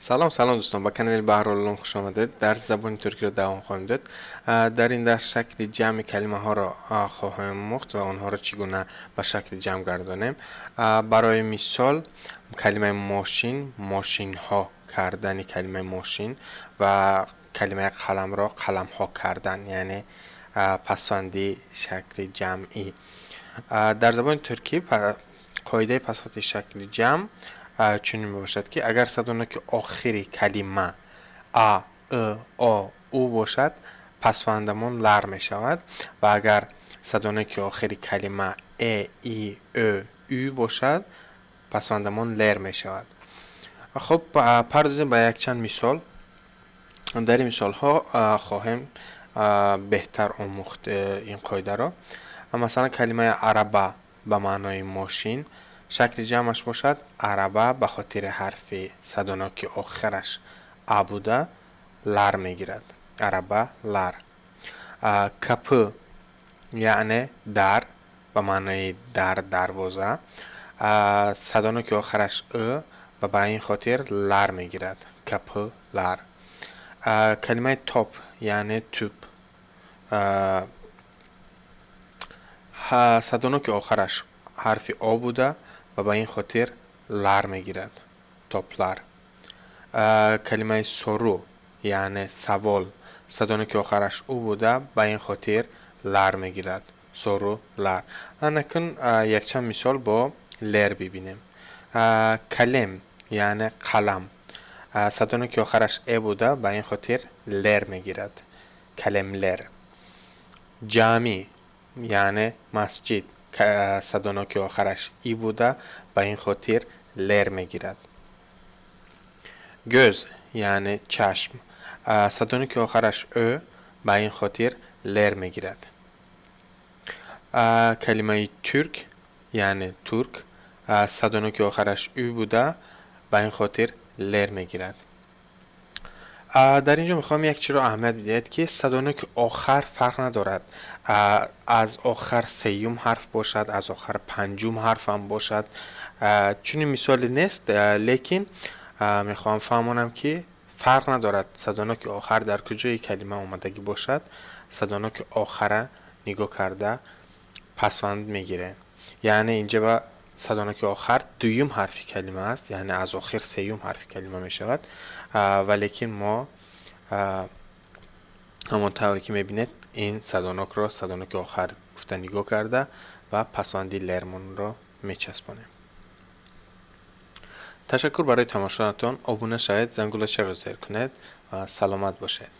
Салом, салом, дӯстон, ба канали Баҳрулулум хуш омадед. Дарси забони туркиро давом хоҳем дод. Дар ин дарс шакли ҷамъи калимаҳоро хоҳем омӯхт ва онҳоро чӣ гуна ба шакли ҷамъ гардонем. Барои мисол, калимаи мошин, мошинҳо кардани калимаи мошин ва калимаи қаламро қаламҳо кардан, яъне пасванди шакли ҷамъӣ. Дар забони туркӣ қоидаи пасванди шакли ҷамъ чунин мебошад, ки агар садоноки охири калима а, ы, о, у бошад, пасвандамон лар мешавад ва агар садоноки охири калима э, и, ө, ü бошад, пасвандамон лер мешавад. Хуб, пардозем ба якчанд мисол. Дар ин мисолҳо хоҳем беҳтар омӯхт ин қоидаро. Масалан, калимаи araba ба маънои мошин, шакли ҷамъаш бошад araba, ба хотири ҳарфи садоноки охираш а буда, лар мегирад, arabalar. Kapı, яъне дар, ба маънои дар, дарвоза, садоноки охираш ы ва ба ин хотир лар мегирад, kapılar. Калимаи top, яъне тӯп, садоноки охираш ҳарфи о буда ва ба ин хотир лар мегирад, toplar. Калимаи soru, яъне савол, садоноки охираш у буда, ба ин хотир лар мегирад, sorular. Анакун якчанд мисол бо лер бибинем. Kalem, яъне қалам, садоноки охираш э буда, ба ин хотир лер мегирад, kalemler. Cami, яъне масҷид, садоноки охираш и буда, ба ин хотир лер мегирад. Göz, яъне чашм, садоноки охираш ө, ба ин хотир лер мегирад. Калимаи Türk, яъне турк, садоноки охираш ü буда, ба ин хотир лер мегирад. Дар ин ҷо мехоҳам як чизро аҳамият бидиҳед, ки садоноки охар фарқ надорад, аз охар сеюм ҳарф бошад, аз охар панҷум ҳарфам бошад. Чунин мисоле нест, лекин мехоҳам фаҳмонам, ки фарқ надорад, садоноки охар дар куҷои калима омадагӣ бошад, садоноки охара нигоҳ карда пасванд мегирем. Яъне инҷа ба садоноки охар дуюм ҳарфи калима аст, яъне аз охир сеюм ҳарфи калима мешавад, валекин мо ҳамон тавре ки мебинед, ин садонокро садоноки охар гуфта нигоҳ карда ва пасванди лермонро мечаспонем. Ташаккур барои тамошоатон. Обуна шавед, зангулачаро зер кунед ва саломат бошед.